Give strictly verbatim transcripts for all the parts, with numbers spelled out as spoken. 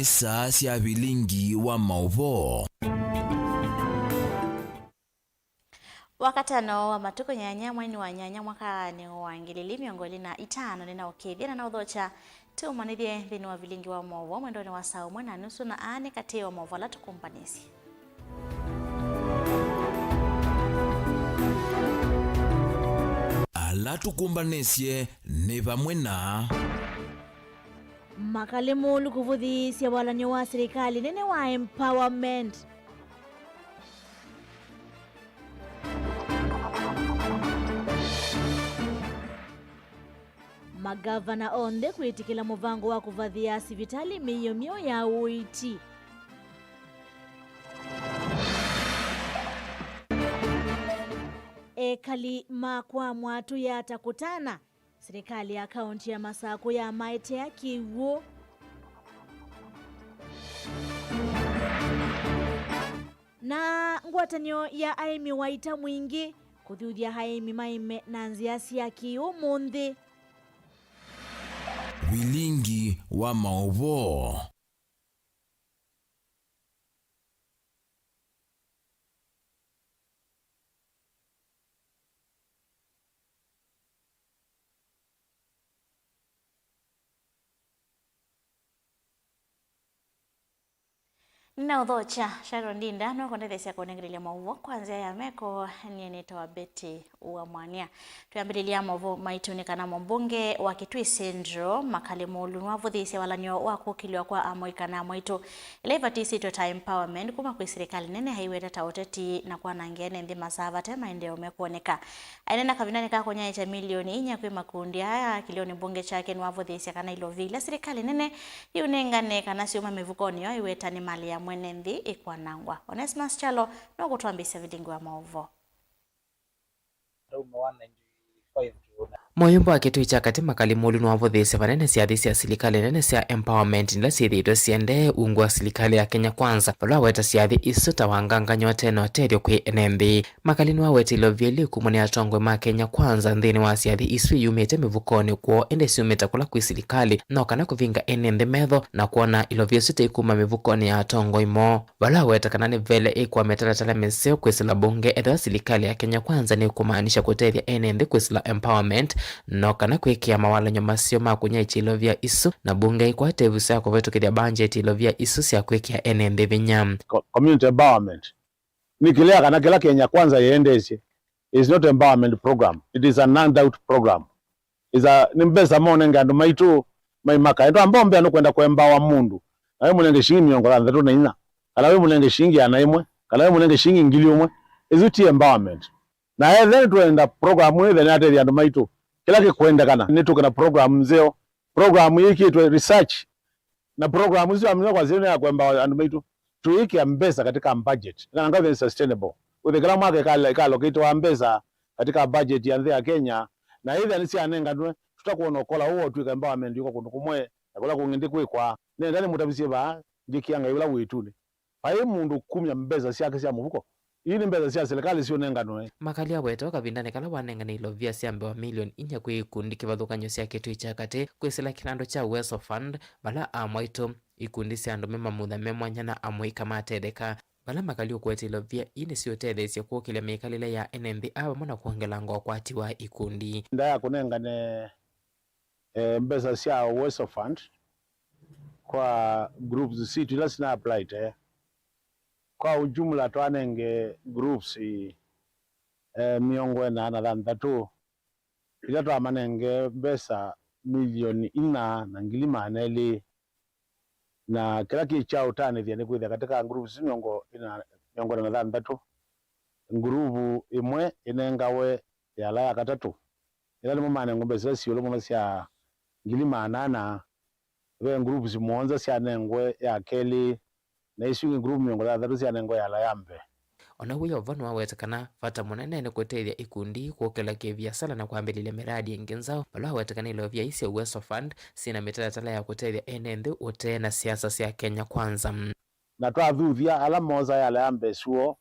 Saa sya vilingi wa maũvoo. Wakatano wa matukũ nyanya, mweinĩ wa nyanya, mwakanĩ wa ngili ili mĩongo ĩlĩ na itano, nĩnaũkĩthya na naũthokya tũmanyĩthye nthĩnĩ wa vilingi wa maũvoo mwendonĩ wa saa ũmwe na nusu, na aa nĩ katĩ wa maũvoo ala tũkũmbanĩsye. Ala tũkũmbanĩsye nĩ vamwe na Makalĩ mũũlu kũvũthĩĩsya walany'o wa silikalĩ nene wa empowerment. Magavana onthe kwĩtĩkĩla mũvango wa kũvathĩa sivitalĩ mĩio myeũ ya ũiiti. Ekali ma kwa Mwatũ yata kũtana, silikalĩ ya kaũnti ya Masakũ yamaetea kĩw'ũ. Na ngwatanĩo ya aĩmi wa ita mwingĩ kũthuthya aĩmi maĩme na nzĩa sya kĩ-ũmũnthĩ. Vilingi wa maũvoo. Nĩnaũthokya. Sharon Ndinda nũkũndetheesya kũnengelelya maũvoo kwa nzĩa ya meko. Nyie nĩtawa Betty wa Mwania. Twĩambĩlĩlya maũvoo maitũ nĩ kana mũmbunge wa Kitui Central, Makalĩ Mũũlu, nĩwavũthĩĩsye walany'o wa kũkĩlw'a kwa amũika na amwaitũ ĩla ĩvatĩsĩtwe ta empowerment kuma kwĩ silikalĩ nene, aiweta ta ũteti na kwanangĩa ene nthĩ masaa vate maendeeo mekwoneka. Aineena kavindanĩ ka kũnyaĩĩkya milioni inya kwĩ makundi aya, kĩlĩonĩ mbunge kyake nĩwavũthĩĩsye kana ilovia ila silikalĩ nene yĩũnengane kana syuma mĩvukonĩ yoo aiweta nĩ malĩ ya mwene nthĩ ĩkwanangwa. Onesmus Kyalo nũkũtwambĩĩsya vilingi wa maũvoo. Mũyũmba wa Kitui kya Katĩ Makalĩ Mũũlu nĩwavũthĩĩsye vanene syathi sya silikalĩ nene sya empowerment ila syĩthĩĩtwe siendee ungu wa silikalĩ ya Kenya Kwanza, vala aweta syathi isu ta wangangany'a ũte na ũtethyo kwĩ ene nthĩ. Makalĩ nĩwawetile ilovia ili kumwa nĩ atongoi ma Kenya Kwanza nthĩnĩ wa syathi isu iyumĩte mĩvukonĩ kwoo, ĩndĩ syumĩte kũla kwĩ silikalĩ, no kana kũvinga ene nthĩ metho na kwona ilovia isu ta ikuma mĩvukonĩ ya atongoi moo. Vala aweta kana nĩ vele ĩkwa mĩtalatala mĩseo kwĩsĩla mbunge ethĩwa silikalĩ ya Kenya Kwanza nĩkũmaanisha kũtethya ene nthĩ kwĩsĩla empowerment, no kana kwĩkĩa mawalany'o maseo ma kũnyaĩĩkya ilovia isu, na mbunge ĩkwate ĩvuso ya kũvĩtũkĩthya mbanjeti ilovia isu sya kwĩkĩa ene nthĩ vinya. Co-, community empowerment nĩ kĩlea kana kĩla Kenya Kwanza yĩendeesye is not empowerment program, it is an handout program. Is a, nĩ mbesa monenge andũ maitũ maimaka. Ĩndĩ amba ũmbĩa nũkwenda kũembawa mũndũ, na wĩmũnenge shilingi mĩongo thanthatũ na inya, kana wĩmũnenge shilingi ĩana ĩmwe, kana wĩmũnenge shilingi ngili ũmwe. Ĩsu ti empowerment. Na ethe nĩtwenda program ĩthe nĩatethya andũ maitũ kĩla kĩkwendekana, nĩtũke na program nzeo. Program yĩkĩtwe research, na program isu amina kwa zile ya kwemba andũ maitũ, tũyĩkĩa mbesa katika budget, ĩkana ngavya nĩ sustainable. Wĩthe kĩla mwaka ĩka-, ĩka allocate wa mbesa katika budget ya nthĩ ya Kenya, na ĩthĩa nĩsyanenganwe, tũtakwona ũkola ũũ ũtw'ĩka empowerment yũka kũndũ kũmwe, na kũla kũngĩ ndĩkwĩkwa. Nenda nĩmũtavisye vaa, njĩkĩa Ngai ũla wĩ ĩtunĩ. Vai mũndũ kumya mbesa syake sya mũvuko. Ii nĩ mbesa sya silikalĩ syũnenganwe. Makalĩ aweta o kavindanĩ kala wanengane ilovia sya mbee wa milioni inya kwĩ ikundi kĩvathũkany'o sya Kitui kya Katĩ kwĩsĩla kĩnandũ kya Uwezo Fund, vala amwaitũ, ikundi sya andũ me mamutha me mwanya na amũika matetheka. Vala Makalĩ ũkũete ilovia ii nĩsiũtetheesye kũkĩlya mĩkalĩle ya ene nthĩ aa vamwe na kwongelanga ũkwati wa ikundi. Ndaya kũnengane eh, mbesa sya Uwezo Fund kwa groups sitũ ila sina applied. Kwa ujumla twanenge groups, eh, mĩongo ĩna na thanthatũ, ila twamanenge mbesa milioni ina na ngili maana elĩ. Na kĩla kĩ kya ũtanĩthya nĩ kwĩthĩa katika groups isu mĩongo ĩna, mĩongo ĩna na thanthatũ, nguruvu ĩmwe ĩnengawe yala ya katatũ, ĩla nĩmo manengwe mbesa ila syĩ ĩũlũ mũno sya ngili maana ana. Ve nguruvu mũonza syanengwe ya kelĩ, na isu ingĩ nguruvu mĩongo thanthatũ syanengwe yala ya mbee. O naw'o Yeova nĩwaweta kana vata mũnene nĩ kũtethya ikundi kũkĩla kĩviasala na kwambĩlĩlya mĩradi ĩngĩ nzaũ, vala waweta kana ilovia ii sya Uwezo Fund syĩ na mĩtalatala ya kũtethya ene nthĩ ũtee na siasa sya Kenya Kwanza. Na twathuthya ala moosaa yala ya mbee syoo,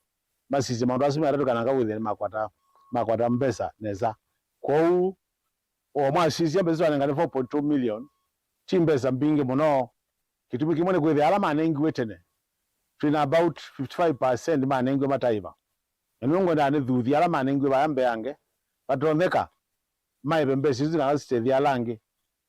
masisye maũndũ asu me atatũ kana ngawĩthĩa nĩmakwata, makwata mbesa nesa. Kwoou, o mwasisya mbesa isu anengane four point two million, ti mbesa mbingĩ mũno, Kĩtumi kĩmwe nĩ kwĩthĩa ala manengiwe tene, twĩ na about fifty-five percent manengiwe mataĩva. Na nĩw'o ngwendaa nĩthuthye ala manengiwe vaya mbeange, vatonyeka maĩve mbesa isu nĩ kana sitethye ala angĩ.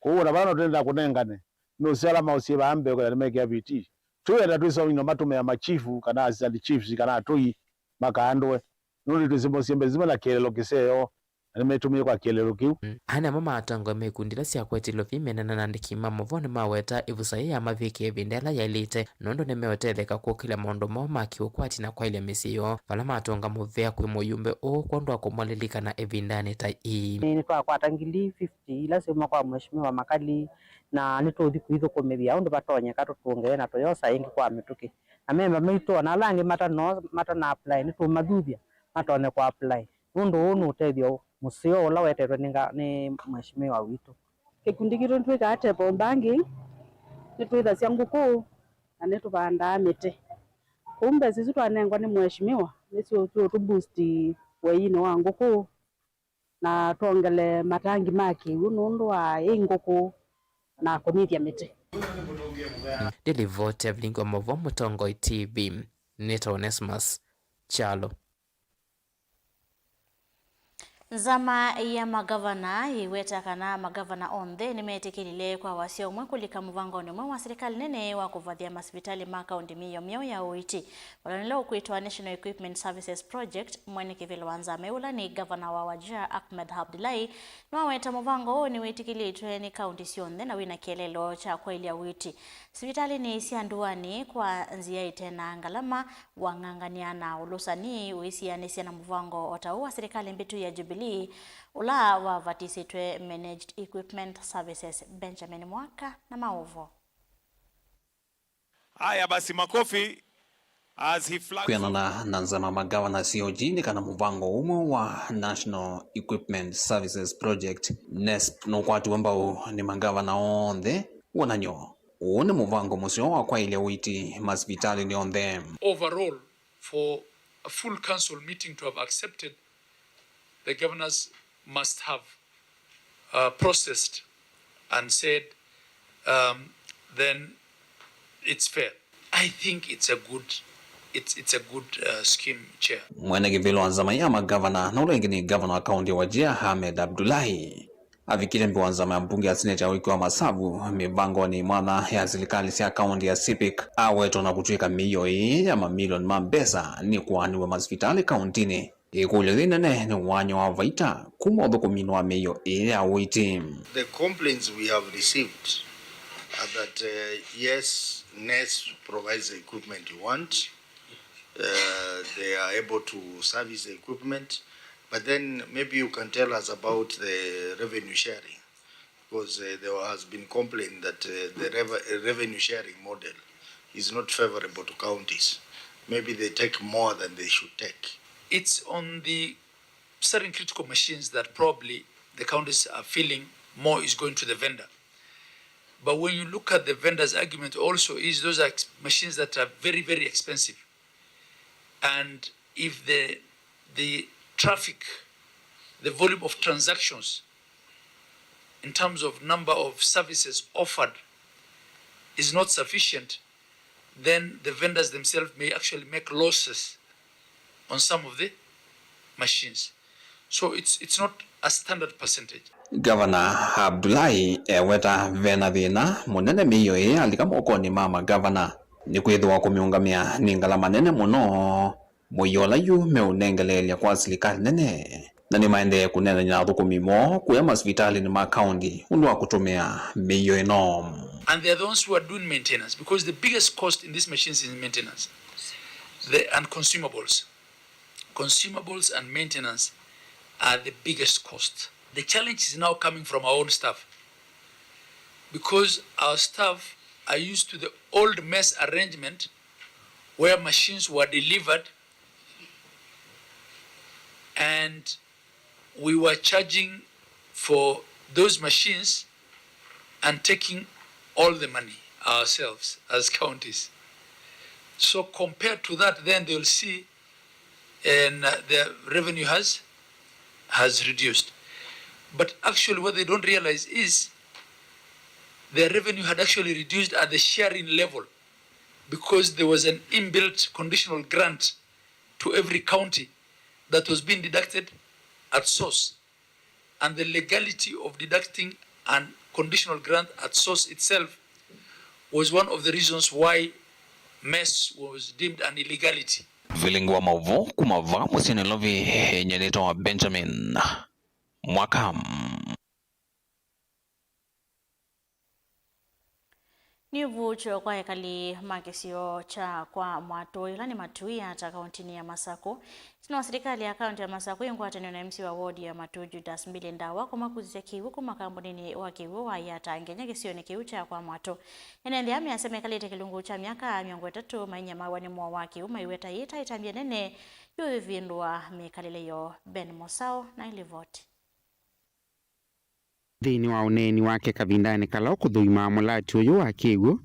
Kwoou o na vala no twendaa kũnengane, nũseo ala maũsie vaa mbee kwĩthĩa nĩmekĩa vitii. Tũienda twĩsoma ino matũmĩa machifu kana assistant chiefs kana atũi makaandũe, nũndũ nĩtwĩsĩ mosie mbesa isu me na kĩeleelo kĩseo na nĩmetũmĩie kwa kĩeleelo kĩu. Aa nĩmo matongoi ma ikundi ila syakwetye ilovi menena na andĩki ma mũvoo nĩmaweta ĩvusa yĩĩ yamavikĩe ĩvinda yĩla yaĩlĩte, nũndũ nĩmeũtetheka kũkĩlya maũndũ moo ma kĩũkwati na kwaĩlya mĩsyĩ yoo, vala matonga mũvea kwĩ mũyumbe ũũ kwondũ wa kũmalilikana ĩvindanĩ ta ii. Nĩ- nĩtwakwata ngili fifty ila syauma kwa Mheshimiwa Makali, na nĩtũũthi kũithũkũmĩthya ũndũ vatonyeka tũtũnge na tũyosa ĩngĩ kwa mĩtũkĩ. Na memba maitũ ona ala angĩ matano-, matana apply, nĩtũũmathuthya matonye kũ apply, nũndũ ũũ nĩ ũtethyo mũseo ũla wetetwe nĩ nga-, nĩ Mheshimiwa witũ. Kĩkundi kitũ nĩtwĩkaa table banking, nĩtwĩthasya ngũkũ, na nĩtũvandaa mĩtĩ. Kwoou mbesa isu twanengwa nĩ Mheshimiwa nĩsyo siũtũ boost waiinĩ wa ngũkũ, na twongele matangi ma kĩw'ũ nũndũ wa ĩ ngũkũ na kũnyithya mĩtĩ. Ndĩ livoti ya Vilingi wa Maũvoo Mũtongoi T V, nĩtawa Onesmus Kyalo. Nzama ya magavana yĩweta kana magavana onthe nĩmetĩkĩlile kwa wasya ũmwe kũlika mũvangonĩ ũmwe wa silikalĩ nene wa kũvathya masivitalĩ ma kaũnti mĩio myeũ ya ũiiti, vala nĩla ũkwĩtwa National Equipment Services Project. Mwene kĩvĩla wa nzama ĩĩ ũla nĩ ngavana wa Wajir Ahmed Abdullahi nĩwaweta mũvango ũũ nĩwĩtĩkĩlĩtwe nĩ kaũnti syonthe na wĩna kĩeleelo kya kwaĩlya ũiiti sivitalĩnĩ sya ndũanĩ kwa nzĩa ĩte na ngalama, wang'ang'ania na ũlũsani ũisianĩsya na mũvango o ta ũũ wa silikalĩ mbĩtu ya Jubilee, ũla wavatisĩtwe Managed Equipment Services. Benjamin Mwaka na maũvoo. Haya basi, makofi as he flags off. Kwĩanana na nzama magavana C O G nĩ kana mũvango ũmwe wa National Equipment Services Project, nesp, nũkwatiwe mbau nĩ magavana onthe. Wonany'o, ũũ nĩ mũvango mũseo wa kwaĩlya ũiiti masivitalĩnĩ onthe. Overall, for a full council meeting to have accepted, the governors must have, uh, processed and said, um, then it's fair. I think it's a good, it's, it's a good, uh, scheme, Chair. Mwene kĩvĩla wa nzama ya magavana na ũla ĩngĩ nĩ ngavana wa kaũnti ya Wajir Ahmed Abdullahi avikile mbee wa nzama ya mbunge ya seneti ya ũĩkĩĩo wa masavu mĩvangonĩ ĩmwe ya silikalĩ sya kaũnti ya Sepik, awetwa na kũtw'ĩka mĩio ĩĩ ya mamilioni ma mbesa nĩkũaanĩw'a masivitalĩ kaũntinĩ. Ĩkũlyo yĩĩ nene nĩ wanya wa vaita kuma ũthũkũminĩ wa mĩio ĩĩ ya ũiiti. The complaints we have received are that, uh, yes, NESP provides the equipment you want. Uh, they are able to service the equipment, but then maybe you can tell us about the revenue sharing, because, uh, there has been complaint that, uh, the rev-, revenue sharing model is not favorable to counties. Maybe they take more than they should take. It's on the certain critical machines that probably the counties are feeling more is going to the vendor. But when you look at the vendor's argument also is those are ex-, machines that are very, very expensive. And if the, the traffic, the volume of transactions in terms of number of services offered is not sufficient, then the vendors themselves may actually make losses on some of the machines. So it's, it's not a standard percentage. Ngavana Abdullahi eweta vena thĩna mũnene mĩio ĩĩ yalika mokonĩ ma magavana, nĩkwĩthĩwa kũmĩũngamĩa nĩ ngalama nene mũno, mũio ũla yu meũnengeleelya kwa silikalĩ nene. Na nĩmaendee kũneenany'a na athũkũmi moo kũya masivitalĩnĩ ma kaũnti ũndũ wa kũtũmĩa mĩio ĩno. And they are the ones who are doing maintenance, because the biggest cost in these machines is maintenance. The, and consumables. Consumables and maintenance are the biggest cost. The challenge is now coming from our own staff, because our staff are used to the old mess arrangement where machines were delivered and we were charging for those machines and taking all the money ourselves as counties. So compared to that, then they'll see, and, uh, the revenue has, has reduced. But actually what they don't realize is Their revenue had actually reduced at the sharing level because there was an inbuilt conditional grant to every county that was being deducted at source. And the legality of deducting an conditional grant at source itself was one of the reasons why mess was deemed an illegality. Vilingi wa maũvoo kuma vaa mũsyĩ Nairobi, nyie nĩtawa Benjamin Mwaka. Nĩ ũvuũkyo kwa ekali ma kĩsio kya Kwa Mwatũ, ĩla nĩ Matuia ta kaũntinĩ ya Masakũ. Ĩtina wa silikalĩ ya kaũnti ya Masakũ ĩ ngwatanĩo na M C wa wodi ya Matũ, Judas Mbili Ndawa, kũmakusĩsya kĩw'ũ kuma kambuninĩ wa kĩw'ũ wa Yata nginya kĩsionĩ kĩu kya Kwa Mwatũ. Ene nthĩ aa measya mekalĩte kĩlungu kya myaka mĩongo ĩtatũ mainyamawa nĩ mũo wa kĩw'ũ, maiweta yĩĩ ta ĩtambya ĩnene yũvĩvĩndũa mĩkalĩle yoo. Ben Mosao na ĩlivoti. Nthĩnĩ wa ũneeni wake kavindanĩ kala ũkũthũimaa mũlati ũyũ wa kĩw'ũ,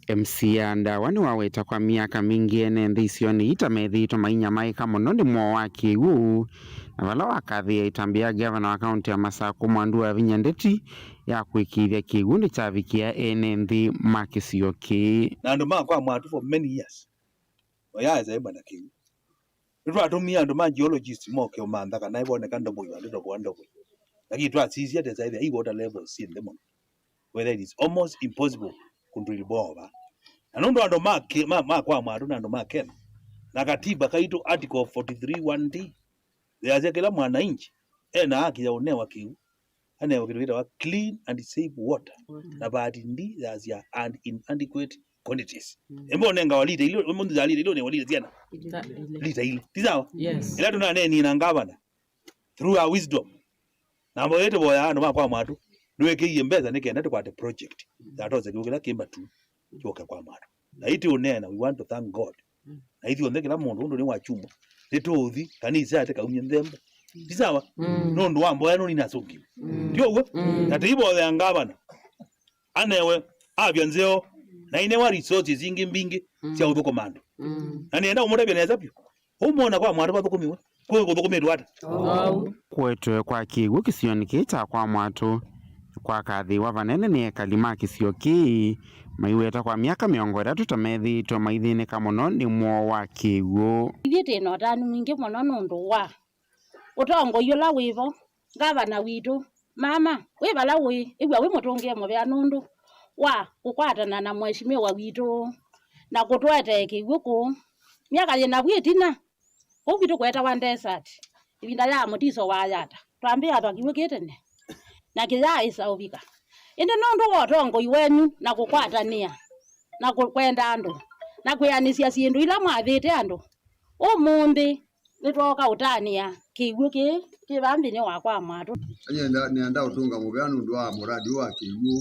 M C a Ndawa nĩwaweta kwa myaka mingĩ ene nthĩ isionĩ ii ta methĩĩtwe mainyamaĩka mũno nĩ mũo wa kĩw'ũ, na vala wakathĩĩa ĩtambya ya ngavana wa kaũnti ya Masakũ Mwandu Wavinya Ndeti ya kũĩkĩĩthya kĩw'ũ nĩkyavikĩa ene nthĩ ma kĩsio kĩĩ. Na andũ ma Kwa Mwatũ for many years mayaesa ĩmwe na kĩw'ũ. Nĩtwatũmie andũ ma geologist moke ũmantha kana ĩvoneka ndovo vandũ ndovo ndovo. Lakini twasisya tesa ĩthĩa i water levels syĩ nthĩ mũno. Whether it is almost impossible kũdrill bore over. Na nũndũ andũ ma, ma, ma Kwa Mwatũ na andũ ma Kenya, na katiba kaitũ article forty-three one D, yasya kĩla mwananchi ena haki ya ũnewa kĩw'ũ, anewa kĩndũ kĩtawa clean and safe water. Water. Na part D yasya and in adequate quantities. Mm. Embo nenga wa lita ilio, embo nza lita ilio ne wa lita ziana. Lita ile. Lita ile. Ti sawa? Yes. Ila tũnaneni na ngavana through our wisdom. Na mbo yetu boya andũ ma Kwa Mwatũ. Nĩwekĩie mbesa nĩ kenda tũkwate project. Mm. Yatose kĩw'ũ kĩla kĩmba tu. Kyoke Kwa Mwatũ. Na iti ũneena, we want to thank God. Mm. Na ithyonthe kĩla mũndũ ũndũ nĩ wa chuma. Nĩtũũthi kanisa ate kaumye nthembo. Mm. Ti sawa? Mm. Nũndũ wa mboya nũni nasũngiwe. Mm. Ti ũguo? Mm. Na tũivothea ngavana anewe avya nzeo, na inewa resources ingĩ mbingĩ, mm, sya ũthũkũma andũ. Mm. Na nĩenda ũmũtavya nesa vyũ. Ũmwona Kwa Mwatũ vathũkũmiwe? Kũĩ kũthũkũmĩtwe ata? Oou. Kũetwe kwa kĩw'ũ kĩsionĩ kĩĩ kya Kwa Mwatũ kwakathĩĩwa vanene nĩ ekali ma kĩsio kĩĩ, maiweta kwa myaka mĩongo ĩtatũ ta methĩĩtwe maithĩnĩka mũno nĩ mũo wa kĩw'ũ. Ithyĩ twĩ na ũtanu mwingĩ mũno nũndũ wa ũtongoi ũla wĩ vo, ngavana witũ, mama, wĩ vala ũĩ, ĩw'a wĩ mũtũngĩe mũvea nũndũ wa kũkwatana na mheshimiwa witũ na kũtũetee kĩw'ũ kũũ. Myaka yĩna vu ĩtina, kũu kwitũ kweetawa desert, ĩvinda ya mũtiso wa Yata, twambĩĩa thwa kĩw'ũ kĩ tene, na kĩyaaĩsa ũvika. Ĩndĩ nũndũ wa ũtongoi wenyu na kũkwatanĩa, na kũ-, kwenda andũ, na kwĩanĩsya syĩndũ ila mwathĩte andũ, ũmũnthĩ nĩtwooka ũtanĩa kĩw'ũ kĩĩ kĩ vaa nthĩnĩ wa Kwa Mwatũ. Nĩenda, nĩenda ũtũnga mũvea nũndũ wa mũradi ũũ wa kĩw'ũ.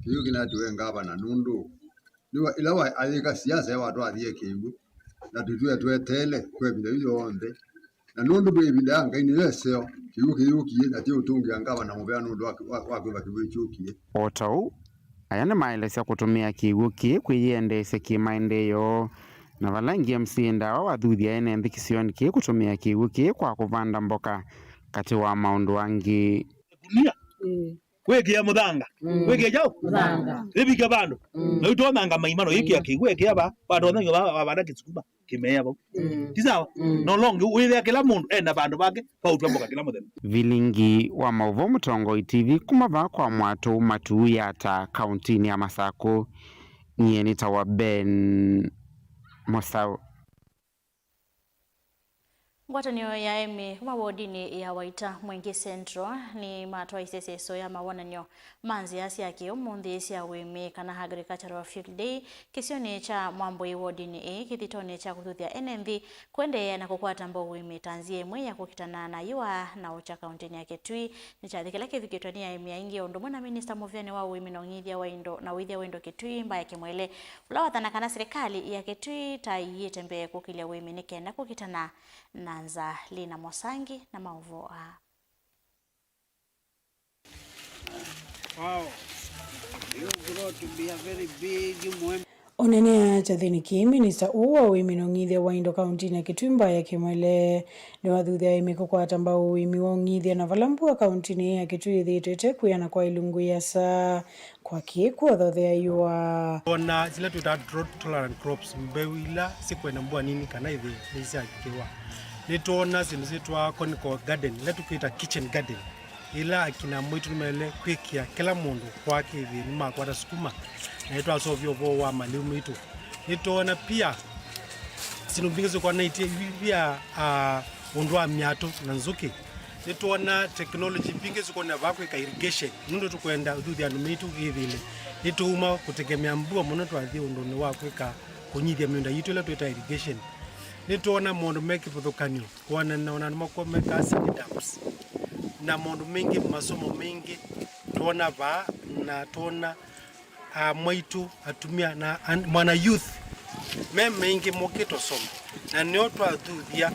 Kĩw'ũ kĩnatiwe ngavana nũndũ nĩwa, ĩla wa, ayĩka siasa watwathie kĩw'ũ, na tũtwĩe tweteele kwa ĩvinda yu yonthe. Na nũndũ twĩ ĩvinda ya Ngai nĩyo ĩseo, kĩw'ũ kĩyũkie, na ti ũtũngĩa ngavana mũvea nũndũ wa, wa, wa kwĩva kĩw'ũ kyũkie. O ta ũu, aya nĩmaelesya kũtũmĩa kĩw'ũ kĩĩ kwĩyĩendeesya kĩmaendeeo, na vala ĩngĩ M C a Ndawa wathuthya ene nthĩ kĩsionĩ kĩĩ kũtũmĩa kĩw'ũ kĩĩ kwa kũvanda mboka katĩ wa maũndũ angĩ. Ĩkunia. Ĩĩ. Wĩkĩa mũthanga. Mm. Wĩkĩa kyaũ? Mũthanga. Ĩvike vandũ. Mm. Na ũitonyanga maima no yĩkĩa kĩw'ũ, wĩkĩa va, vatonyanga va, va, vanda kĩsukuma kĩmeea vau. Mm. Ti sawa? Mm. No longi wĩthĩa kĩla mũndũ ena vandũ vake va ũtwa mboka kĩla mũthenya. Vilingi wa maũvoo Mũtongoi T V kuma vaa Kwa Mwatũ Matuu Yata, kauntinĩ ya Masakũ. Nyie nĩtawa Ben Mosau. Ngwatanĩo ya aĩmi kuma wodinĩ ya Waita Mwingi Central nĩmatwaisye ĩseso ya mawonany'o ma nzĩa sya kĩ-ũmũnthĩ sya ũĩmi, kana Agricultural Field Day, kĩsionĩ kya Mwambũi wodinĩ ĩĩ kĩthitonĩ kya kũthuthya ene nthĩ kũendeea na kũkwata mbau ũĩmi ta nzĩa ĩmwe ya kũkitana na yũa na ũkya kauntinĩ ya Kitui. Nĩ kyathĩ kĩla kĩvikĩtwe nĩ aĩmi aingĩ o ũndũ ũmwe na minista mũvĩanĩ wa ũĩmi na ũnyithya wa indo, na ũĩthya wa indo Kitui, Mbae Kimwele, ũla wathana kana silikalĩ ya Kitui ta ĩiĩte mbee kũkĩlya ũĩmi nĩ kenda kũkitana na nzaa. Lina Mosangi na maũvoo aa. Wow. You grow to be a very big mwembe. Ũneenea kyathĩnĩ kĩĩ, minista ũũ wa ũĩmi na ũng'ithya wa indo kauntinĩ ya Kitui Mbaya Kimwele nĩwathuthya aĩmi kũkwata mbau ũĩmi wa ũng'ithya, na vala mbua kauntinĩ ya Kitui ĩthĩĩtwe ĩtekwĩana kwa ilungu iasa, kwa kĩĩ kwothothea yũa. Ona sila twĩtaa drought tolerant crops, mbeu ila sikwenda mbua nini kana ithĩ nĩsyakĩwa. Nĩtwona syĩndũ syĩtwa conical garden, ila tũkwĩta kitchen garden, ila akina maitũ nĩmaĩle kwĩkĩa kĩla mũndũ kwake ĩthĩ nĩmakwata sukuma, na nĩtwasovya ũvoo wa malĩu maitũ. Nĩtwona pia syĩndũ mbingĩ syĩkonanĩtye via, ah, ũndũ wa myatũ na nzũkĩ. Nĩtwona technology mbingĩ syĩkonania vaa kwĩka irrigation, nũndũ tũkwenda ũthuthya andũ maitũ ĩthĩle. Nĩtũuma kũtegemea mbua mũno twathi ũndũnĩ wa kwĩka kũnyithya mĩũnda yitũ ĩla twĩtaa irrigation. Nĩtwona maũndũ me kĩvathũkany'o. Kũanana na andũ makw'a mekaa sand dumps na maũndũ maingĩ, masomo maingĩ twona vaa, na twona, ah, mwaitũ, atumĩa na an-, mwana youth me maingĩ mokĩte ũsoma, na nĩo twathuthya,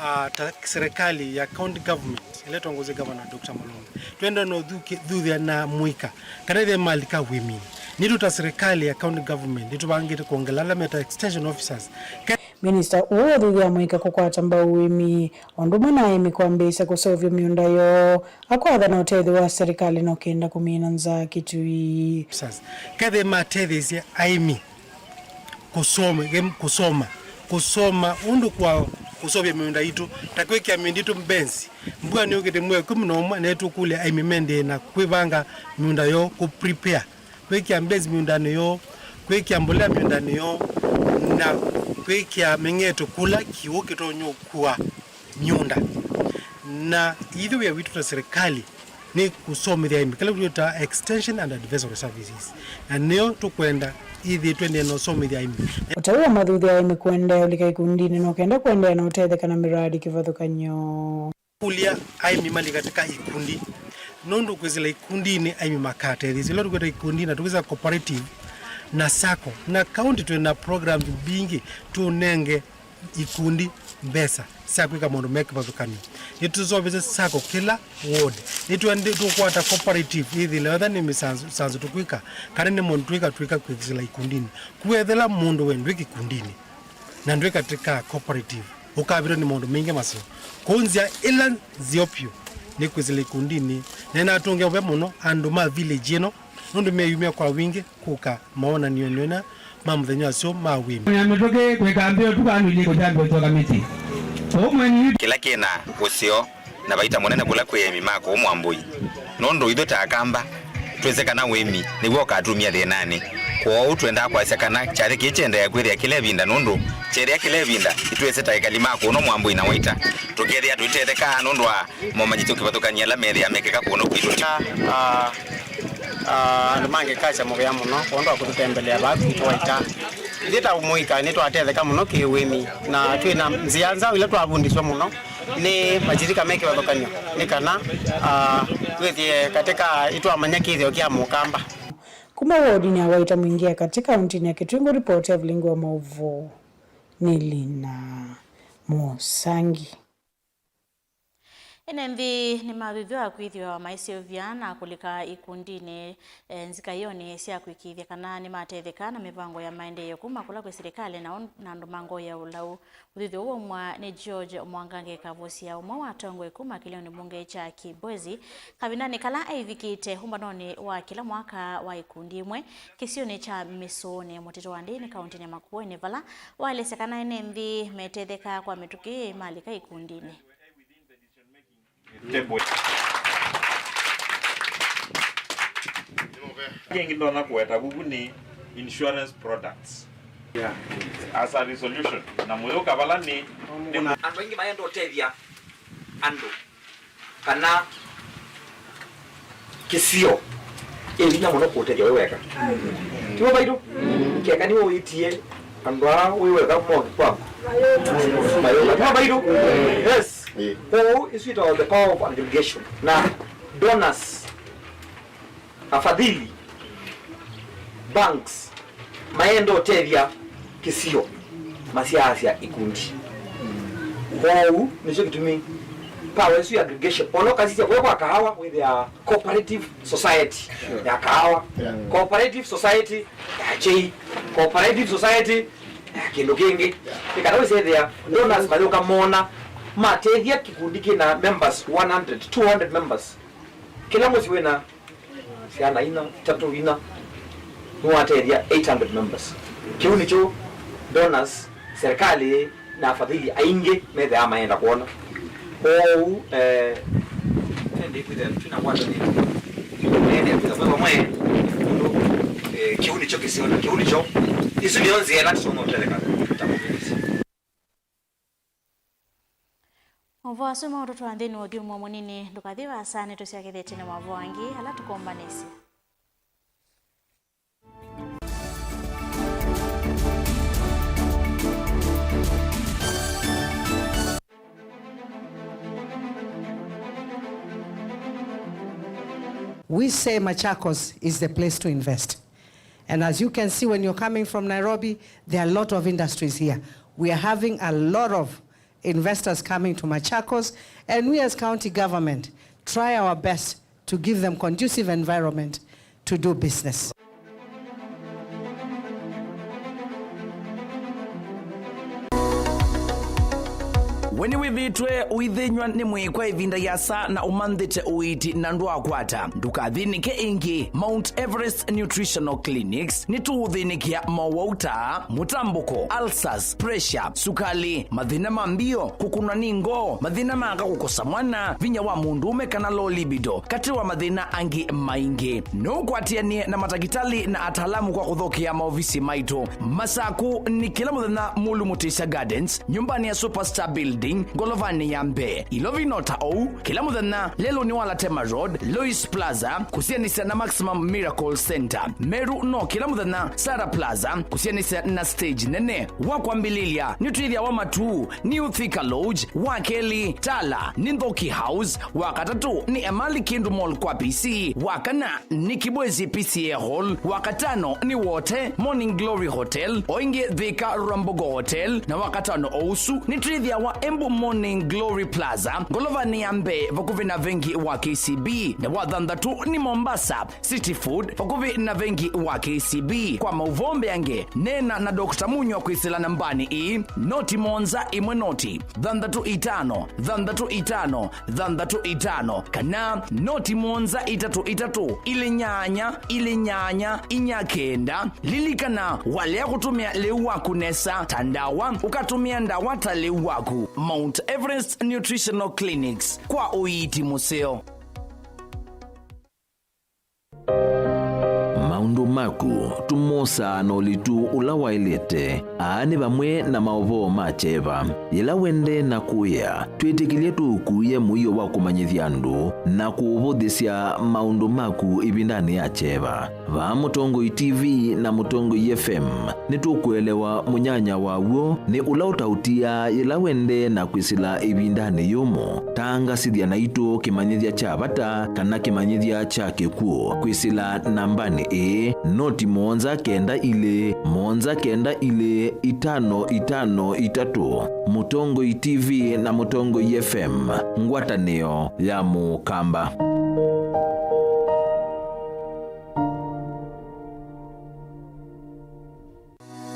ah, ta serikali ya county government ĩla ĩtongoesye Governor Doctor Malonga. Twenda no thuthya na mũika kana ithe malika wĩminĩ. Nitũ ta serikali ya county government nĩtũvangĩte kwongela ala meta extension officers. Ke- Minista ũũ ũthuthya mũika kũkwata mbau ũĩmi, o ũndũ ũmwe na aĩmi kwambĩĩsya kũseũvya mĩũnda yoo, akwatha na ũtethyo wa serikali no kenda kũmina nzaa Kitui. Kethĩe matetheesye aĩmi kũsoma, kũsoma, kũsoma ũndũ kwa kũseũvya mĩũnda yitũ, ta kwĩkĩa mĩũnda yitũ mbenzi. Mbua nĩyũkĩte mwei ĩkũmi na ũmwe, na nĩtũkũlya aĩmi mendee na kwĩvanga mĩũnda yoo, kũ prepare, kwĩkĩa mbenzi mĩũndanĩ yoo, kwĩkĩa mbolea mĩũndanĩ yoo, na kwĩkĩa mĩng'etũ kũla kĩw'ũ kĩtonya ũkua mĩũnda. Na ithyĩ wĩa witũ ta serikali nĩ kũsomethya aĩmi, kĩla twĩtaa extension and advisory services, na nĩyo tũkwenda ĩthĩe tũendee na ũsomethya aĩmi. Ũtau wa mathuthya aĩmi kũendeea ũlika ikundinĩ no kenda kũendeea na ũtetheka na miradi kĩvathũkany'o. Kũlya aĩmi mali katika ikundi, nũndũ kwĩsĩla ikundinĩ aĩmi makatetheesya. Ĩla tũkwĩta ikundi na tũkwĩsĩla cooperative na sacco, na kaunti twĩ na programs mbingĩ tũnenge ikundi mbesa sya kwĩka maũndũ me kĩvathũkany'o. Nĩtũseũvĩsye sacco kĩla ward. Nĩtũendee tũkwata cooperative ĩthĩle wetha nĩ mĩsanzu, sanzu tũkwĩka, kana nĩ maũndũ twĩka, twĩka kwĩsĩla ikundinĩ. Kwethĩla mũndũ we ndwĩ kĩkundinĩ na ndwĩ katika cooperative, ũkavĩtwa nĩ maũndũ maingĩ maseo. Kwoou nzĩa ĩla nzeo vyũ nĩ kwĩsĩla ikundinĩ. Na nĩnatũngĩa ũvea mũno andũ ma village ĩno, nũndũ meyumya kwa wingĩ kũka mawonanĩonĩ ona ma mũthenya ũsu ma wĩmi. Ya mĩtũkĩ kwĩka mbĩ ũtukũ andũ ilĩ kũtambĩa ũtyoka mĩsyĩ. Ũmwe nĩ kĩla kĩna ũseo na vaita mũnene kũla kwĩ aĩmi ma kũũ Mwambũi, nũndũ ithyĩ ta Akamba twĩsĩ kana ũĩmi nĩw'o ũkatumya thĩnanĩ. Kwoou twendaa kwasya kana kyathĩ kĩĩ kyendeea kwĩthĩa kĩla ĩvinda, nũndũ kyeethĩa kĩla ĩvinda, itwĩsĩ ta ekali ma kũno Mwambũi na Waita tũkethĩa tũitethekaa nũndũ wa momanyĩsyo kĩvathũkany'o ala methĩa mekĩka kũno kwitũ. Ah, ah, andũ ma Ngekasya mũvea mũno kwondũ wa kũtũtembelea vaa kwitũ Waita. Ithyĩ ta mũika nĩtwatetheka mũno kĩ-ũĩmi, na twĩ na nzĩa nzaũ ila twavundisw'a mũno nĩ mashirika me kĩvathũkany'o, nĩ kana, ah, twĩthĩe katika itwamanya kĩthĩo kya Mũkamba. Kuma wodinĩ ya Waita Mwingĩ ya katĩ kauntinĩ ya Kitui, ngũripoti Evelyn wa maũvoo nĩ Lina Mũsangi. Ene nthĩ nĩmathuthw'a kwĩthĩwa maiseũvya na kũlika ikundinĩ, eh, nzikaĩonĩ sya kũĩkĩĩthya kana nĩmatetheka na mĩvango ya maendeeo kuma kũla kwĩ silikalĩ na on-, na andũ ma ngoo ya ũlau. Ũthuthyo ũũ waumw'a nĩ George Mwangange Kavũsya, ũmwe wa atongoi kuma kĩlĩonĩ mbunge kya Kibwezi, kavindanĩ kala aivikĩte ũmbanonĩ wa kĩla mwaka wa ikundi imwe kĩsionĩ kya Mĩsũnĩ, mũtitũ wa Ndĩni, kauntinĩ ya Makueni, vala waelesya kana ene nthĩ metetheka kwa mĩtũkĩ malika ikundinĩ. Kĩngĩ ndonya kũweta vuvu nĩ insurance products. Yeah. As a resolution, na mũyũka vala nĩ, nĩ andũ aingĩ mayenda ũtethya andũ kana kĩsio ĩ vinya mũno kũũtethya we weka. Tiw'o vaitũ? Keka nĩwĩtie andũ aa wĩ weka moke kwaku mayũka. Tiw'o vaitũ? Yes. Kwoou isu itawa the power of aggregation na donors, afadhili, banks, mayenda ũtethya kĩsio, masyaasya ikundi. Kwoou nĩkyo kĩtumi power ĩsu ya aggregation. Ona ũkasisya kũya kwa kaawa wĩthĩa cooperative society ya kaawa, cooperative society ya kyei, Cooperative society, eh, kĩndũ kĩngĩ. Nĩ kana wĩsethĩa donors mayũka mona, matethya kĩkundi kĩna members one hundred, two hundred members. Kĩla mwezi wĩna syana ina, itatũ, ina, nĩwatethya eight hundred members. Kĩu nĩkyo donors, serikali na afadhili aingĩ methĩawa mayenda kwona. Kwoou, eh, twende kwĩthĩa twĩna ngwatanĩo, twende kwĩthĩa twĩ vamwe, nũndũ, eh, kĩu nĩkyo kĩseo na kĩu nĩkyo, isu nĩyo nzĩa ĩla tũtonya ũtetheka ta mũvĩndĩsya. Maũvoo asu maũtũtwaa nthĩnĩ wa ũthyũmũo mũnini. Ndũkathi vaasa, nĩtũsyokethĩtye na maũvoo angĩ ala tũkombanĩsye. We say Machakos is the place to invest. And as you can see, when you're coming from Nairobi, there are a lot of industries here. We are having a lot of investors coming to Machakos, and we as county government try our best to give them conducive environment to do business. We nĩwĩthĩĩtwe ũithĩnyw'a nĩ mwĩĩ kwa ĩvinda yĩasa na ũmanthĩte ũiiti na ndwaakwata? Ndũkathĩnĩke ĩngĩ. Mount Everest Nutritional Clinics nĩtũũthĩnĩkĩa mowau ta mũtambũko, ulcers, pressure, sukali, mathĩna ma mbio, kũkũnwa nĩ ngoo, mathĩna ma aka kũkosa mwana, vinya wa mũndũũme kana low libido, katĩ wa mathĩna angĩ maingĩ. No ũkwatĩanĩe na matakĩtalĩ na ataalamu kwa kũthokea maovisi maitũ. Masaku nĩ kĩla mũthenya Mulu Mutisya Gardens, nyũmbanĩ ya Superstar Building, ngolovanĩ ya mbee. Ilovi no ta ũu, kĩla mũthenya lelũnĩ wa Latema Road, Lois Plaza, kũsianĩsya na Maximum Miracle Center. Meru no kĩla mũthenya Sarah Plaza, kũsianĩsya na stage nene. Wa kwambĩlĩlya, nĩtwĩthĩawa Matuu, New Thika Lodge, wa kelĩ, Tala, nĩ Nthoki House, wa katatũ, nĩ Emali Kindu Mall kwa P C, wa kana, nĩ Kibwezi P C A Hall, wa katano nĩ Wote Morning Glory Hotel, o ĩngĩ Thika Rwambogo Hotel, na wa katano o ũsu nĩtwĩthĩawa Embu Morning Glory Plaza, ngolovanĩ ya mbee vakuvĩ na vengi wa K C B, na wa thanthatũ nĩ Mombasa City Food vakuvĩ na vengi wa K C B. Kwa maũvoo mbeange, neena na Doctor Munywa kwĩsĩla nambanĩ ĩĩ, noti mũonza ĩmwe noti, thanthatũ itano, thanthatũ itano, thanthatũ itano, kana noti mũonza itatũ itatũ, ilĩ nyanya, ilĩ nyanya, inya kenda. Lilikana, walea kũtũmĩa lĩu waku nesa ta ndawa, ũkatũmĩa ndawa ta lĩu waku. Mount Everest Nutritional Clinics, kwa ũiiti mũseo. Maũndũ maku tũmosaa na ũlitu ũla waĩlĩte. Aa nĩ vamwe na maũvoo ma kyeva. Yĩla wendee na kũĩa, twĩtĩkĩlye tũũkuĩe mũio wa kũmanyĩthya andũ na kũũvũthĩsya maũndũ maku ĩvindanĩ ya kyeva. Vaa Mũtongoi T V na Mũtongoi F M, nĩtũkũelewa mũnyanya wa w'o nĩ ũla ũtaũtiaa yĩla wendee na kwĩsĩla ĩvindanĩ yũmũ. Tangasĩthya naitũ kĩmanyĩthya kya vata kana kĩmanyĩthya kya kĩkw'ũ kwĩsĩla nambanĩ ĩĩ, noti mũonza kenda ilĩ, mũonza kenda ilĩ, itano itano itatũ. Mũtongoi T V na Mũtongoi F M, ngwatanĩo ya Mũkamba.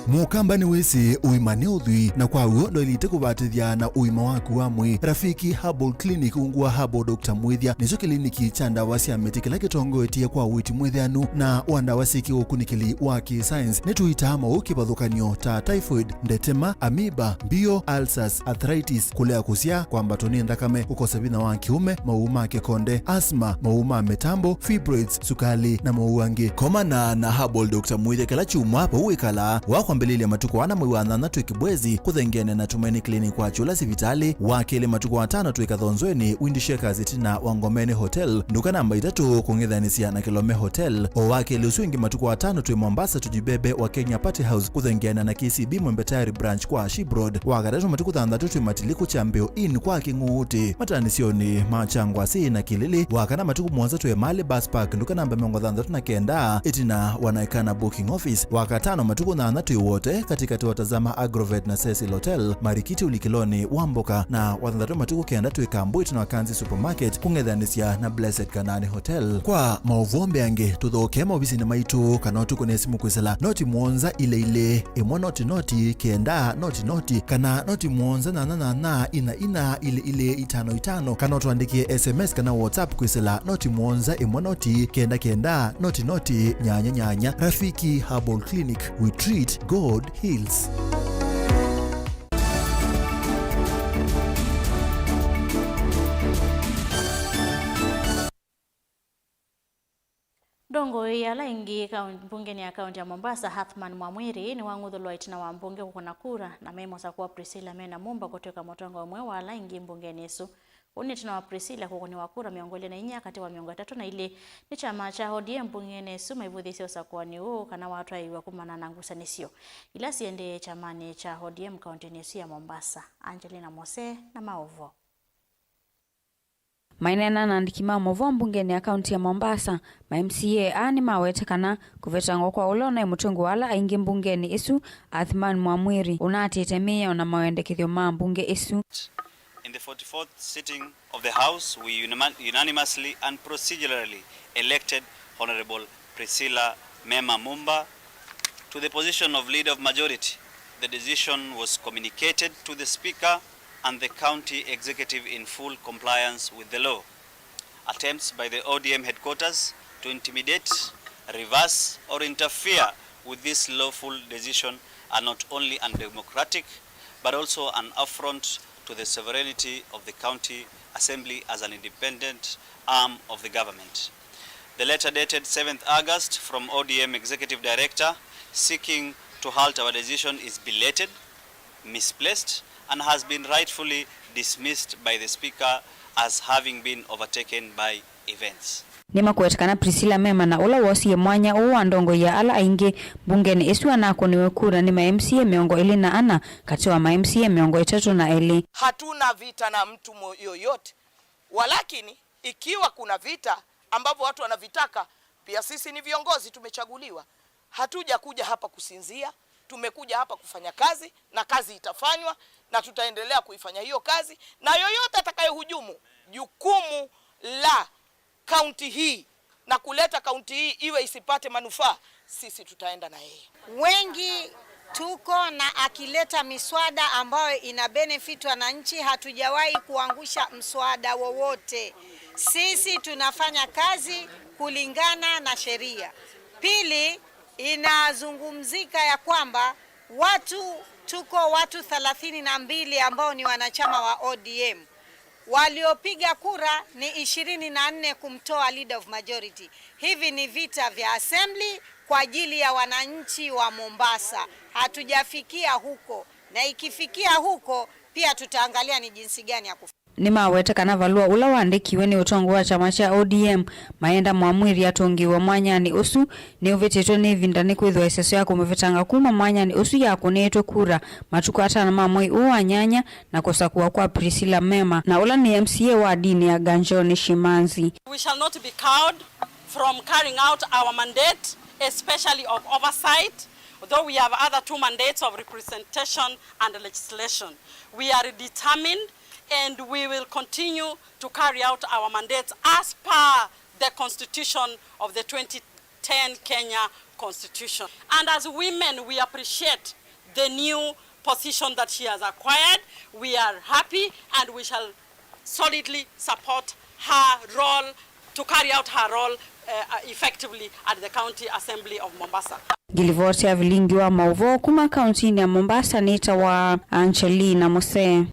Mũkamba nĩwĩsĩ ũima nĩ ũthwii, na kwa w'o ndwaĩlĩte kũvatĩthya na ũima waku wa mwĩĩ. Rafiki Herbal Clinic, ungu wa Herbal Doctor Mwĩthya, nĩkyo kĩliniki kya ndawa sya mĩtĩ kĩla kĩtongoetye kwa ũiiti mwĩthĩanu na wa ndawa syĩ kĩũkunĩkĩli wa kĩ-science. Nĩtũitaa maũũ kĩvathũkany'o ta typhoid, ndetema, amoeba, mbio, ulcers, arthritis, kũlea kũsyaa, kwambatwa nĩ nthakame, kũkosa vinya wa kĩũme, maũũ ma kĩkonde, asthma, maũũ ma mĩtambo, fibroids, sukali, na maũũ angĩ. Komana na Herbal Doctor Mwĩthya kĩla kyumwa vau wĩkalaa, wa kwambĩlĩlya matukũ ana mwei wa nyanza twĩ Kibwezi, kũthengeane na Tumaini Clinic kwa Kyũla sivitalĩ, wa kelĩ matukũ atano twĩ Kathonzweni, Wind Shakers ĩtina wa Ngomeni Hotel, nduka namba itatũ kũng'ethanĩsya na Kilome Hotel, o wa kelĩ ũsu ĩngĩ matukũ atano twĩ Mombasa, Tujibebe wa Kenya Party House, kũthengeana na K C B Mwembe Tayari Branch kwa Ship Road, wa katatũ matukũ thanthatũ twĩ Matiliku Kyambĩo Inn kwa Kĩng'uutĩ, matanĩsyonĩ ma Kyangwasĩ na Kĩlĩlĩ, wa kana matukũ mũonza twĩ Emali Bus Park, nduka namba mĩongo thanthatũ na kenda, ĩtina wa Naikana Booking Office, wa katano matukũ nyanya twĩ Wote katĩkatĩ wa Tazama Agrovet na Cecil Hotel, Marikiti ũlikĩlonĩ wa mboka, na wathanthatũ matukũ kenda twĩ Kambwit na Wakanzi Supermarket kũng'ethanĩsya na Blessed Kanani Hotel. Kwa maũvoo mbeange, tũthokee maovisinĩ maitũ kana ũtũkũne simũ kwĩsĩla noti mũonza ilĩ ilĩ, ĩmwe noti noti, kenda noti noti, kana noti mũonza nyanya nyanya, ina ina, ilĩ ilĩ, itano itano, kana ũtũandĩkĩe S M S kana WhatsApp kwĩsĩla noti mũonza ĩmwe noti, kenda kenda, noti noti, nyanya nyanya. Rafiki Herbal Clinic, we treat, God heals. Ndongoi ya ala aingĩ kaun-, mbungenĩ ya kaunti ya Mombasa, Athman Mwamwiri, nĩwang'uthũlwa ĩtina wa mbunge kũkũna kura na memosa kwa Priscilla Mena Mumba kũtw'ĩka mũtongoi ũmwe wa ala aingĩ mbungenĩ ĩsu. Ũu nĩ ĩtina wa Priscilla kũkũnĩwa kura mĩongo ĩlĩ na inya katĩ wa mĩongo ĩtatũ na ilĩ nĩ kyama kya O D M mbungenĩ ĩsu maivũthĩĩsye ũsakũani ũũ kana watwaĩĩw'a kumana na ngusanĩsyo ila siendee kyamanĩ kya O D M kauntinĩ ĩsu ya Mombasa. Angelina Mose na maũvoo. Maineena na andĩki ma maũvoo mbungenĩ ya kaunti ya Mombasa, ma M C A aa nĩmawete kana kũvetangwa kwa ũla ũnaĩ mũtongoi wa ala aingĩ mbungenĩ ĩsu, Athman Mwamwiri, ũnaatĩte mĩao na mawendekethyo ma mbunge ĩsu. In the forty-fourth sitting of the House, we unima-, unanimously and procedurally elected Honorable Priscilla Mema Mumba to the position of Leader of Majority. The decision was communicated to the Speaker and the County Executive in full compliance with the law. Attempts by the O D M headquarters to intimidate, reverse, or interfere with this lawful decision are not only undemocratic, but also an affront to the sovereignty of the County Assembly as an independent arm of the government. The letter dated seventh August from O D M Executive Director seeking to halt our decision is belated, misplaced, and has been rightfully dismissed by the Speaker as having been overtaken by events. Nĩmakwete kana Priscilla Mema na ũla woosie mwanya ũũ wa ndongoi ya ala aingĩ mbungenĩ ĩsu anakũniwe kura nĩ ma M C A mĩongo ĩlĩ na ana katĩ wa ma M C A mĩongo ĩtatũ na elĩ. Hatuna vita na mtu mo-, yoyote. Walakini, ikiwa kuna vita ambavyo watu wanavitaka, pia sisi ni viongozi tumechaguliwa. Hatujakuja hapa kusinzia, tumekuja hapa kufanya kazi, na kazi itafanywa, na tutaendelea kuifanya hiyo kazi, na yoyote atakayehujumu jukumu la kaunti hii na kuleta kaunti hii iwe isipate manufaa, sisi tutaenda na yeye. Wengi tuko na akileta miswada ambayo ina benefit wananchi, hatujawahi kuangusha mswada wowote. Sisi tunafanya kazi kulingana na sheria. Pili, inazungumzika ya kwamba watu, tuko watu thelathini na mbili ambao ni wanachama wa O D M. Waliopiga kura ni ishirini na nne kumtoa leader of majority. Hivi ni vita vya assembly kwa ajili ya wananchi wa Mombasa. Hatujafikia huko, na ikifikia huko, pia tutaangalia ni jinsi gani ya kuf- Nĩmawete kana valũa ũla waandĩkiwe nĩ ũtongoi wa kyama kya O D M mayenda Mwamwiri atũngĩĩwe mwanyanĩ ũsu nĩũvĩtĩtwe nĩ ĩvinda, nĩkwĩthĩwa ĩseso ya kũmũvetanga kuma mwanyanĩ ũsu yakũnĩĩtwe kura matukũ atano ma mwei ũũ wa nyanya, na kũsakũwa kwa Priscilla Mema, na ũla nĩ M C A wa ndini ya Ganjoni Shimanzi. We shall not be cowed from carrying out our mandate, especially of oversight, though we have other two mandates of representation and legislation. We are determined and we will continue to carry out our mandates as per the constitution of the twenty ten Kenya Constitution. And as women, we appreciate the new position that she has acquired. We are happy and we shall solidly support her role to carry out her role, uh, effectively at the County Assembly of Mombasa. Ngilivoti ya vilingi wa maũvoo kuma kauntinĩ ya Mombasa nĩtawa Angelina Mose.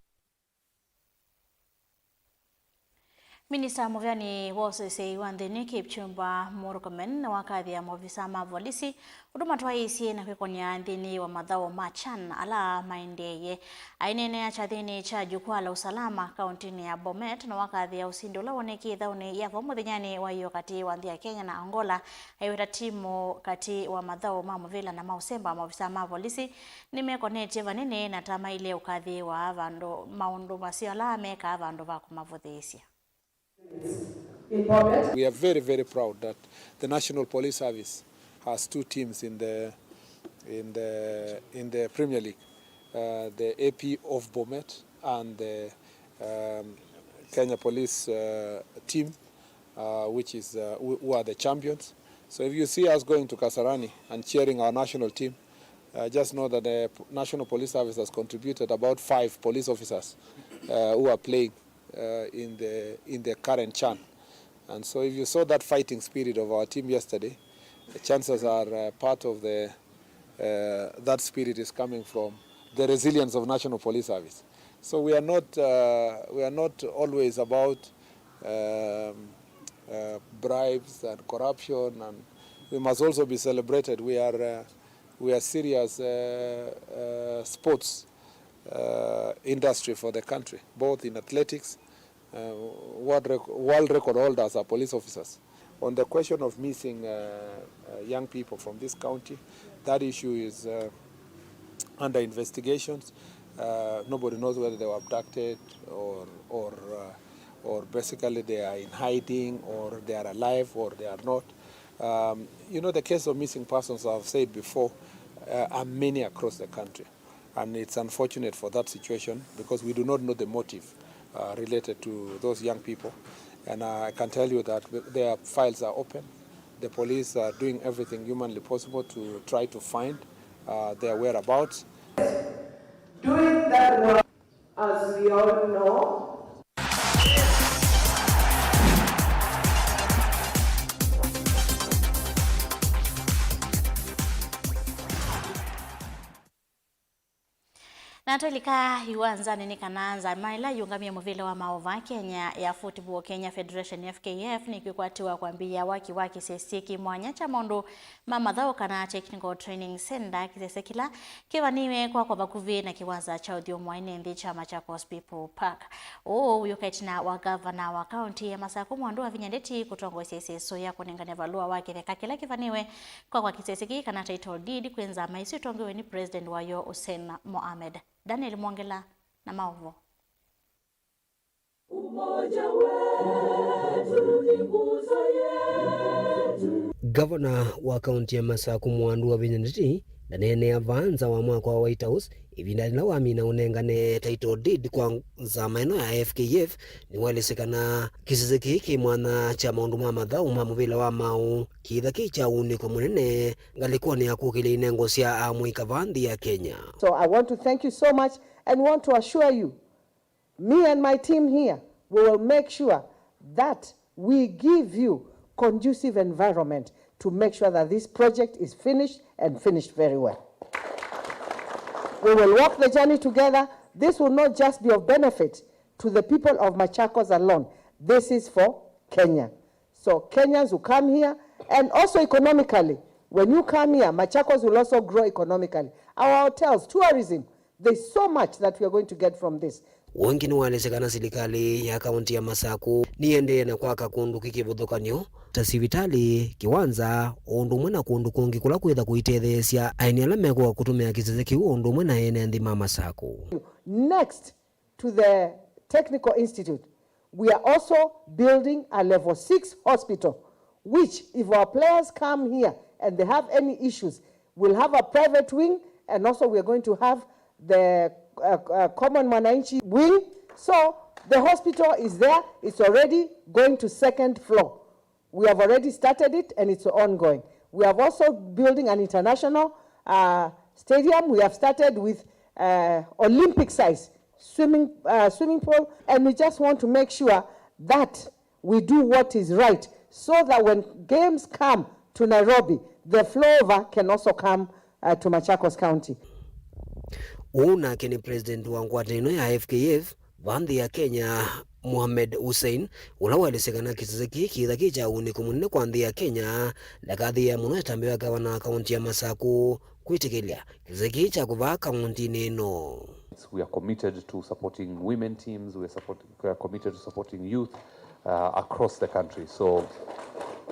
Minista mũveani wa ũseseĩ wa nthĩnĩ Kipchumba Murkomen nĩwakathĩa maovisa ma volisi ũndũ matwaĩĩsye na kwĩkony'a nthĩnĩ wa mathaũ ma CHAN ala maendeeye. Aineenea kyathĩnĩ kya Jukwaa la Usalama kauntinĩ ya Bomet, nĩwakathĩa ũsindi ũla wonekie ĩthaũnĩ ya vau mũthenyanĩ wa ĩyoo katĩ wa nthĩ ya Kenya na Angola, aiweta timu katĩ wa mathaũ ma mũvĩla na ma ũsemba. Maovisa ma volisi nĩmekonetye vanene na ta maĩle ũkathĩĩwa vandũ maũndũ maseo ala mekaa vandũ va kũmavũthĩĩsya. We are very, very proud that the National Police Service has two teams in the, in the, in the Premier League, uh, the A P of Bomet and the, um, Kenya Police, uh, team, uh, which is, uh, who, who are the champions. So if you see us going to Kasarani and cheering our national team, uh, just know that the p-, National Police Service has contributed about five police officers, uh, who are playing, uh, in the, in the current CHAN. And so if you saw that fighting spirit of our team yesterday, the chances are, uh, part of the, uh, that spirit is coming from the resilience of National Police Service. So we are not, uh, we are not always about, um, uh, bribes and corruption, and we must also be celebrated. We are, uh, we are serious, uh, uh, sports, uh, industry for the country, both in athletics, uh, world rec-, world record holders are police officers. On the question of missing, uh, uh, young people from this county, that issue is, uh, under investigations. Uh, nobody knows whether they were abducted or, or, uh, or basically they are in hiding or they are alive or they are not. Um, you know, the case of missing persons, I've said before, uh, are many across the country. And it's unfortunate for that situation because we do not know the motive, uh, related to those young people. And I can tell you that their files are open. The police are doing everything humanly possible to try to find, uh, their whereabouts. Doing that work, as we all know. Na twĩlika iwanzanĩ nĩ kana nzama ĩla yĩũngamĩe mũvĩla wa maũvoo Kenya ya Football Kenya Federation, F K F, nĩkwĩkwatĩwa kwambĩĩa waki wa kĩsesi kĩ mwanya kya maũndũ ma mathaũ kana Technical Training Center, kĩsesi kĩla kĩvanĩwe kwakwa vakuvĩ na kĩwanza kya ũthyũmũa ene nthĩ kya Machakos People Park. Ũũ wĩũka ĩtina wa ngavana wa kaunti ya Masaku Mwandu Wavinya Ndeti kũtongoesya ĩseso ya kũnengane valũa wa kĩtheka kĩla kĩvanĩwe kwakwa kĩsesi kĩĩ kana title deed kwĩ nzama ĩsu ĩtongoew'e nĩ President wayo Hussein Mohamed. Daniel Mwongela na maũvoo. Umoja wetu ni nguzo yetu. Ngavana wa kaunti ya Masaku Mwandu Wavinya Ndeti ndaneenea vaa nza wa mwako wa White House ĩvinda yĩla wamina ũnengane title deed kwa nzama ĩno ya F K F, nĩwaelesya kana kĩsese kĩĩ kĩ mwanya kya maũndũ ma mathaũ ma mũvĩla wa maũ kĩtha kĩ kya ũunĩko mũnene ngalĩkonĩ ya kũkĩlya inengo sya amũika vaa nthĩ ya Kenya. So I want to thank you so much and want to assure you, me and my team here, we will make sure that we give you conducive environment to make sure that this project is finished and finished very well. We will walk the journey together. This will not just be of benefit to the people of Machakos alone. This is for Kenya. So Kenyans who come here, and also economically, when you come here, Machakos will also grow economically. Our hotels, tourism, there's so much that we are going to get from this. Ũngĩ nĩwaelesya kana silikalĩ ya kaunti ya Masaku nĩendee na kwaka kũndũ kĩ kĩvathũkany'o ta sivitalĩ, kĩwanza, o ũndũ ũmwe na kũndũ kũngĩ kũla kwĩtha kũitetheesya aeni ala mekũka kũtũmĩa kĩsese kĩu o ũndũ ũmwe na ene nthĩ ma Masaku. Next to the Technical Institute, we are also building a level six hospital, which if our players come here and they have any issues, we'll have a private wing, and also we are going to have the, uh, uh, common mwananchi wing. So the hospital is there, it's already going to second floor. We have already started it and it's ongoing. We have also building an international, uh, stadium. We have started with, uh, Olympic size swimming, uh, swimming pool, and we just want to make sure that we do what is right so that when games come to Nairobi, the flow over can also come, uh, to Machakos County. Ũũ nake nĩ president wa ngwatanĩo ya F K F vaa nthĩ ya Kenya, Mohamed Hussein, ũla waelesya kana kĩsese kĩĩ kĩtha kĩ kya ũunĩko mũnene kwa nthĩ ya Kenya, ndakathĩĩa mũno ĩtambya ya gavana wa kaunti ya Masaku kwĩtĩkĩlya kĩsese kĩĩ kya kũvaa kauntinĩ ĩno. We are committed to supporting women teams, we are support-, we are committed to supporting youth, uh, across the country. So,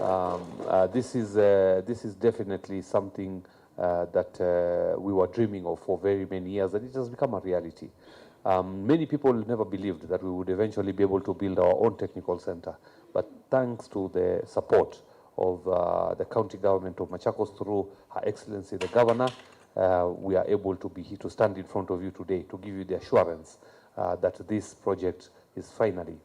um, uh, this is, uh, this is definitely something, uh, that, uh, we were dreaming of for very many years, and it has become a reality. Um, many people never believed that we would eventually be able to build our own technical center, but thanks to the support of uh, the county government of Machakos through Her Excellency the Governor, uh, we are able to be here to stand in front of you today to give you the assurance uh, that this project is finally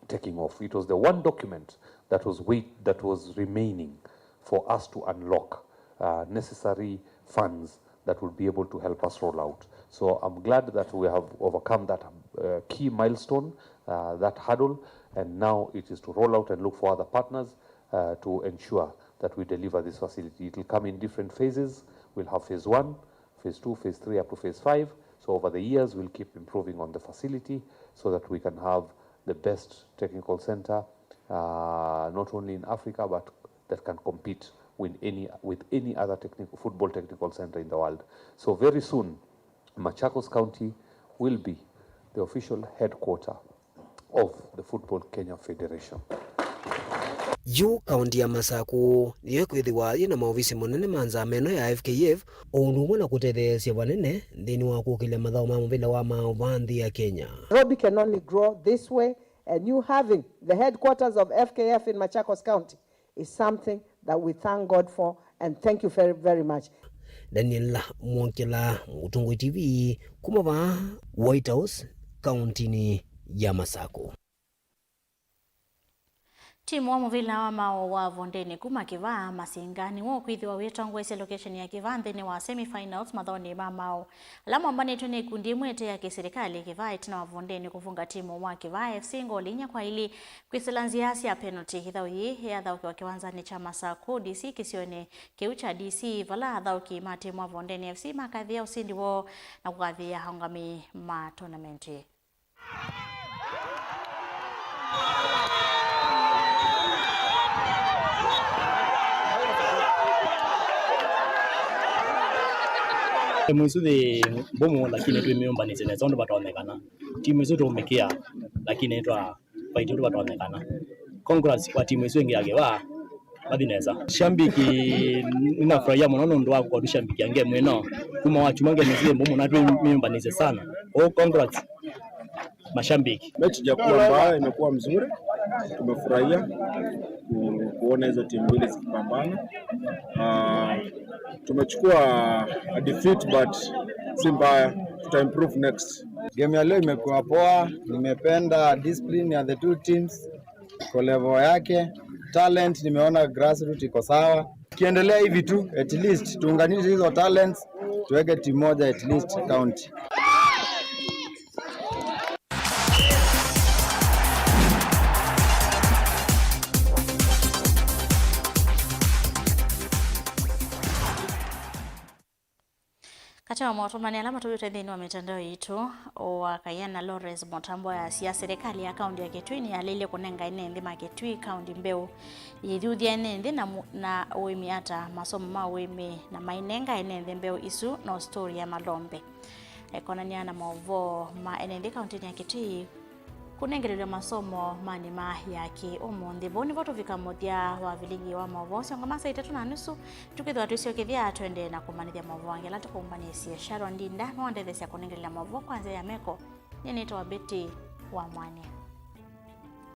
taking off. It was the one document that was wait, that was remaining for us to unlock uh, necessary funds that would be able to help us roll out. So I'm glad that we have overcome that uh, key milestone, uh, that hurdle, and now it is to roll out and look for other partners uh, to ensure that we deliver this facility. It will come in different phases. We'll have phase one, phase two, phase three, up to phase five. So over the years, we'll keep improving on the facility so that we can have the best technical center, uh, not only in Africa, but that can compete with any, with any other technical, football technical center in the world. So very soon, Machakos County will be the official headquarter of the Football Kenya Federation. Yu kaunti ya Masaku nĩyo ĩkwĩthĩwa yĩ na maovisi manene ma nzama ĩno ya F K F, o ũndũ ũmwe na kũtetheesya vanene nthĩnĩ wa kũkĩlya mathaũ ma mũvĩla wa maũvaa nthĩ ya Kenya. Nairobi can only grow this way, and you having the headquarters of F K F in Machakos County is something that we thank God for and thank you very, very much. Daniel Mwongela, Mũtongoi T V, kuma vaa White House, kauntinĩ ya Masaku. Timu wa mũvĩla wa maũũ wa Vondeni kuma Kĩvaa Masinga nĩw'o ũkwĩthĩwa wĩtongoesya location ya Kĩvaa nthĩnĩ wa semifinals mathaũnĩ ma maũũ ala mombanĩtw'e nĩ ikundi imwe ite ya kĩsilikalĩ Kĩvaa ĩtina wa Vondeni kũvunga timu wa Kĩvaa F C ngoli inya kwa ili kwĩsĩla nzĩa sya penalty. Ĩthaũ yĩĩ yathaũkĩwa kĩwanzanĩ kya Masaku D C kĩsionĩ kĩu kya D C, vala athaũki ma timu wa Vondeni F C makathĩa ũsindi woo na kũkathĩa aũngamĩi ma tournament ĩĩ. Timu isu nĩ mbũmũ, lakini twĩmĩũmbanĩsye nesa ũndũ vatonyekana. Timu isu tũũmĩkĩa, lakini twa fight ũndũ vatonyekana. Congrats kwa timu isu ĩngĩ ya Kĩvaa, mathi nesa. Shambiki, ninafurahia mũno nũndũ wa kũkotũ shambiki ya game ĩno. Kuma wakyumwa game isu yĩ mbũmũ na twĩmĩũmbanĩsye sana. Oh, congrats, mashambiki. Mechi ijakuwa mbaya, imekuwa mzuri. Tumefurahia ku-, kuona hizo timu mbili zikipambana. Ah, tumechukua a defeat, but si mbaya, tuta improve next. Game ya leo imekuwa poa, nimependa discipline ya the two teams kwa level yake. Talent nimeona grassroots iko sawa. Kiendelea hivi tu, at least tuunganishe hizo talents, tuweke timu moja at least county. Katĩ wa maũtũmani ala matũvĩtwe nthĩnĩ wa mĩtandao yitũ, wa Kayana Lawrence Mũtambo easya, serikali ya kaunti ya Kitui nĩyalĩlye kũnenga ene nthĩ ma Kitui kaunti mbeũ yĩthuthya ene nthĩ na mu-, na ũĩmi ata masomo ma ũĩmi, na mainenga ene nthĩ mbeũ isu no story ya malombe. Ekonania na maũvoo ma ene nthĩ kauntinĩ ya Kitui, kũnengelelw'a masomo ma nĩma ya kĩ ũmũnthĩ. Vau nĩvo tũvika mũthya wa vilingi wa maũvoo syongo ma saa itatũ na nusu. Tũkĩthĩwa twĩsyokethya, tũendee na kũmanyĩthya maũvoo angĩ ala tũkũmbanĩsye. Sharon Ndinda nĩwandetheesya kũnengelelya maũvoo kwa nzĩa ya meko. Nyie nĩtawa Betty wa Mwania.